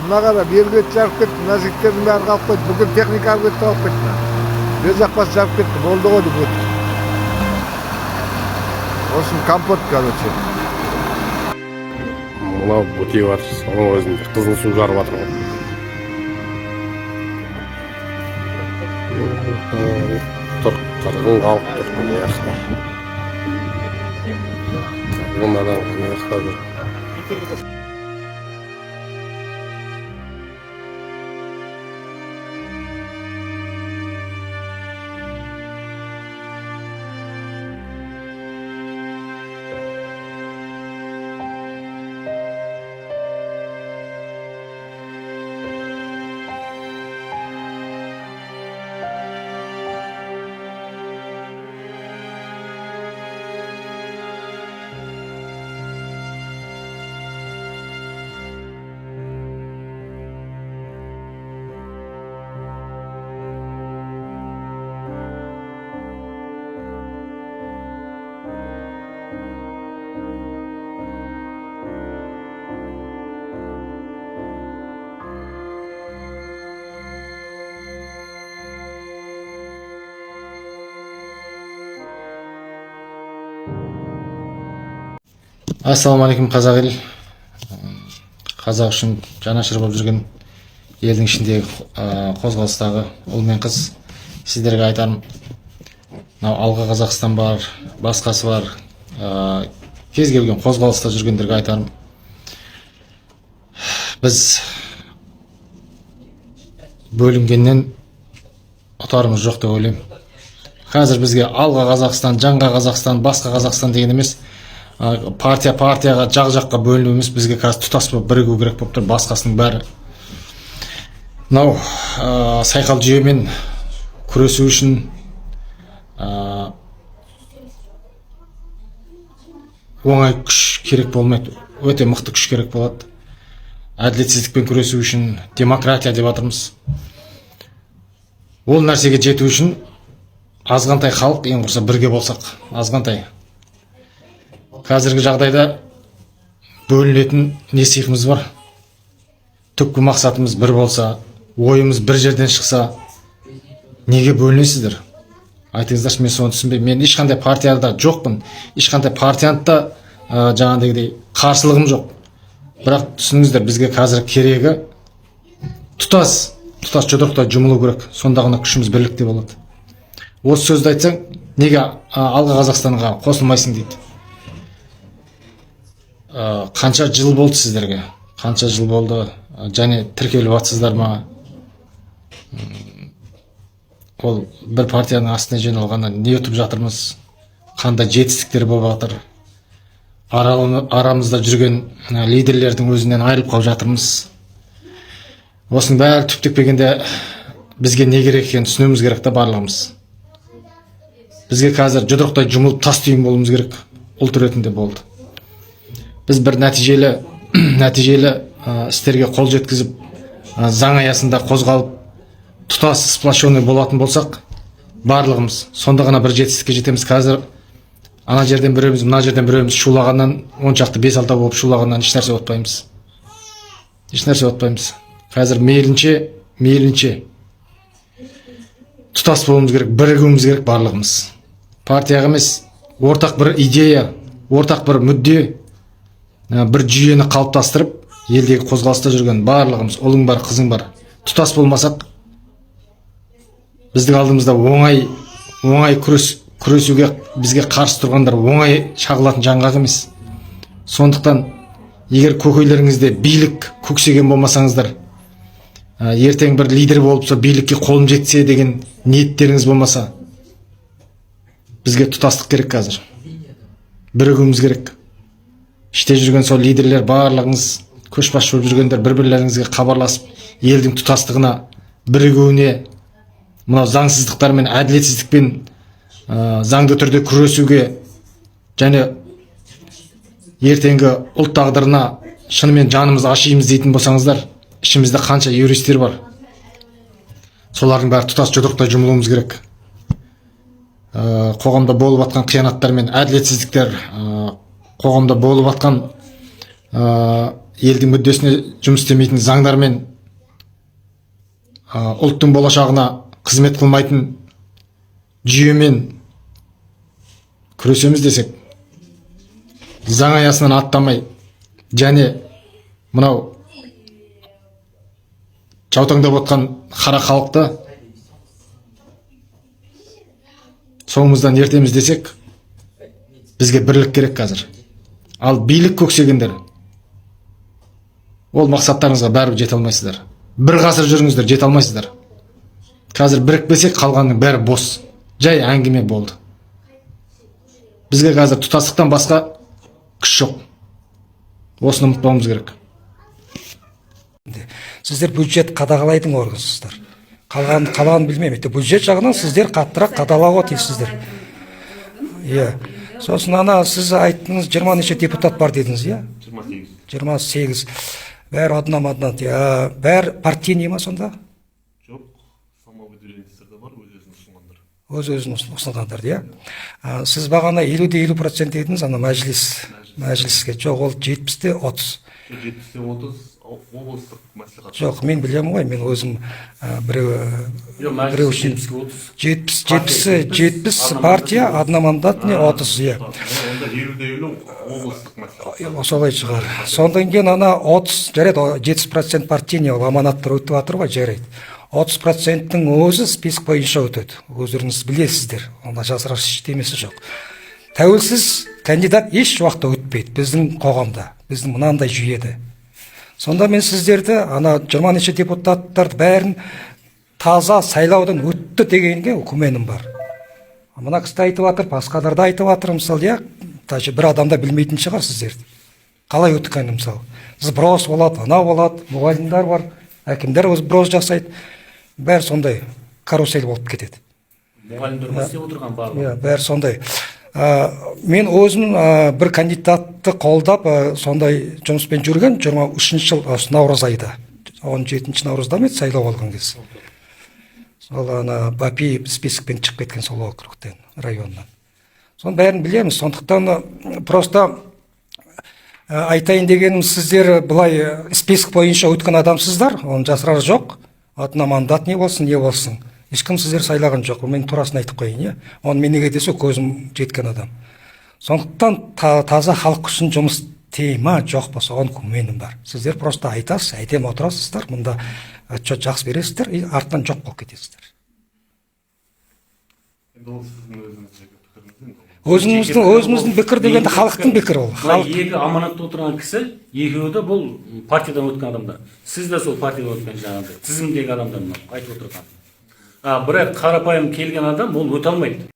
Мына қара, бергі бет жарып кетті. Мына жігіттердің бәрі қалып қойды. Бүкіл техника алып кетті, алып кетті. Бер жақ бас жарып кетті. Болды ғой деп өтті. В общем, компот, короче. Мынау бітеп жатыр, соның өзінде қызыл су жарып жатыр ғой. Тұр, қырғын қалып тұр мына жақта. Қырғын адам ана жақта жүр. Ассалаумағалейкум, қазақ ел! Қазақ үшін жанашыр болып жүрген елдің ішіндегі қозғалыстағы ұл мен қыз, сіздерге айтарым: мынау «Алға Қазақстан» бар, басқасы бар, кез келген қозғалыста жүргендерге айтарым: біз бөлінгеннен ұтарымыз жоқ деп ойлаймын. Қазір бізге «Алға Қазақстан», «Жаңа Қазақстан», басқа Қазақстан деген емес, партия партияға, жақ жаққа бөліну емес, бізге қазір тұтас болып бірігу керек болып тұр. Басқасының бәрі мынау сайқал жүйемен күресу үшін оңай күш керек болмайды, өте мықты күш керек болады. Әділетсіздікпен күресу үшін, демократия деп жатырмыз, ол нәрсеге жету үшін азғантай халық ең құрыса бірге болсақ, азғантай. Қазіргі жағдайда бөлінетін не сиқымыз бар? Түпкі мақсатымыз бір болса, ойымыз бір жерден шықса, неге бөлінесіздер, айтыңыздаршы? Мен соны түсінбеймін. Мен ешқандай партияда жоқпын, ешқандай партияны да жаңағыдегідей қарсылығым жоқ, бірақ түсініңіздер, бізге қазір керегі тұтас жұдырықтай жұмылу керек, сонда ғана күшіміз бірлікте болады. Осы сөзді айтсаң, неге «Алға Қазақстанға» қосылмайсың дейді. Қанша жыл болды сіздерге, қанша жыл болды? Және тіркеліп жатсыздар ма? Ол бір партияның астына жиналғаннан не ұтып жатырмыз, қандай жетістіктер болып жатыр? Арамызда жүрген лидерлердің өзінен айырылып қалып жатырмыз. Осының бәрі түптеп келгенде бізге не керек екенін түсінуіміз керек та барлығымыз. Бізге қазір жұдырықтай жұмылып, тас түйін болуымыз керек ұлт ретінде. Болды, біз бір нәтижелі істерге қол жеткізіп, заң аясында қозғалып, тұтас сплоченный болатын болсақ барлығымыз, сонда ғана бір жетістікке жетеміз. Қазір ана жерден біреуміз, мына жерден біреуміз шулағаннан, 10 шақты, бес алтау болып шулағаннан ешнәрсе ұтпаймыз, ешнәрсе ұтпаймыз. Қазір мейлінше тұтас болуымыз керек, бірігуіміз керек барлығымыз. Партияға емес, ортақ бір идея, ортақ бір мүдде, бір жүйені қалыптастырып, елдегі қозғалыста жүрген барлығымыз, ұлың бар, қызың бар, тұтас болмасақ, біздің алдымызда оңай күресуге бізге қарсы тұрғандар оңай шағылатын жаңғақ емес. Сондықтан егер көкейлеріңізде билік көксеген болмасаңыздар, ертең бір лидер болып, сол билікке қолым жетсе деген ниеттеріңіз болмаса, бізге тұтастық керек қазір, бірігуіміз керек. Іште жүрген сол лидерлер, барлығыңыз, көшбасшы болып жүргендер, бір бірлеріңізге хабарласып, елдің тұтастығына, бірігуіне, мынау заңсыздықтар мен әділетсіздікпен заңды түрде күресуге және ертеңгі ұлт тағдырына шынымен жанымыз ашимыз дейтін болсаңыздар, ішімізде қанша юристтер бар, солардың бәрі тұтас жұдырықтай жұмылуымыз керек. Қоғамда болып жатқан қиянаттар мен әділетсіздіктер, қоғамда болып жатқан Елдің мүддесіне жұмыс істемейтін заңдармен, ұлттың болашағына қызмет қылмайтын жүйемен күресеміз десек, заң аясынан аттамай және мынау жаутаңдап отқан қара халықты соңымыздан ертеміз десек, бізге бірлік керек қазір. Ал билік көксегендер, ол мақсаттарыңызға бәрібір жете алмайсыздар. Бір ғасыр жүріңіздер, жете алмайсыздар. Қазір бірікпесек, қалғанның бәрі бос жай әңгіме болды. Бізге қазір тұтастықтан басқа күш жоқ, осыны ұмытпауымыз керек. Сіздер бюджет қадағалайтын органсыздар. Қалғанын білмеймін. Әйтеуір бюджет жағынан сіздер қаттырақ қадағалауға тиіссіздер, иә. Сосын ана сіз айттыңыз, 20 неше депутат бар дедіңіз, иә? 28. 28. Бәрі одномандат, иә? Бәрі партийный ма сонда? Жоқ, самовыдвиженецтер де бар, өз өзін ұсынғандар. Өз өзін ұсынғандар, иә. Сіз бағана 50 де 50% дедіңіз ана мәжіліске. Жоқ, ол 70 те 30. Жоқ, 70 те 30 облыстық мәслихат. Жоқ, мен білемін ғой, мен өзім біреу біреу үшін 70-ке 30. 70, Партия 70, 70 70, партия, одномандатный 30, иә. Онда 50 де 50 облыстық мәслихат. Иә, солай шығар. Содан кейін ана 30, жарайды, 70% партийный, ол аманаттар өтіп жатыр ғой, жарайды. 30%-тің өзі список бойынша өтеді, өздеріңіз білесіздер, онда жасырар ештемесі жоқ. Тәуелсіз кандидат еш уақытта өтпейді біздің қоғамда, біздің мынандай жүйеде. Сонда мен сіздерді, ана 20 неше депутаттарды, бәрін таза сайлаудан өтті дегенге күмәнім бар. Мына кісі де айтып жатыр, басқалар да айтып жатыр, мысалы, иә. Даже бір адам да білмейтін шығар сіздерді қалай өткенін. Мысалы, сброс болады, анау болады, мұғалімдер бар, әкімдер сброс жасайды, бәрі сондай карусель болып кетеді. Мұғалімдер ғой істеп отырған барлығы. Иә, бәрі сондай. Мен өзім бір кандидатты қолдап, сондай жұмыспен жүрген 23-жыл осы наурыз айда, 17 наурызда ма еді сайлау болған кез, сол ана Бапи списокпен шығып кеткен сол округтен, районнан. Соның бәрін білеміз. Сондықтан просто айтайын дегенім, сіздер былай список бойынша өткен адамсыздар, оның жасырар жоқ. Одномандатный болсын, не болсын, ешкім сіздер сайлаған жоқ. Мен турасын айтып қояйын, иә. Оны мен неге десе, көзім жеткен адам. Сондықтан таза халық үшін жұмыс істей ма, жоқ па, соған күмәнім бар. Сіздер просто айтасыз, әдемі отырасыздар мында, отчет жақсы бересіздер и артынан жоқ болып кетесіздер. Енді ол сіздің өзіңіздің жеке пікіріңіз енді ол. Өзіміздің пікір дегенде, халықтың пікірі ол. Былай, Халық. екі аманатта отырған кісі, екеуі де бұл партиядан өткен адамдар. Сіз де сол партиядан өткен, жаңағыдай тізімдегі адамдар мынау айтып отырған. А бірақ қарапайым келген адам ол өте алмайды.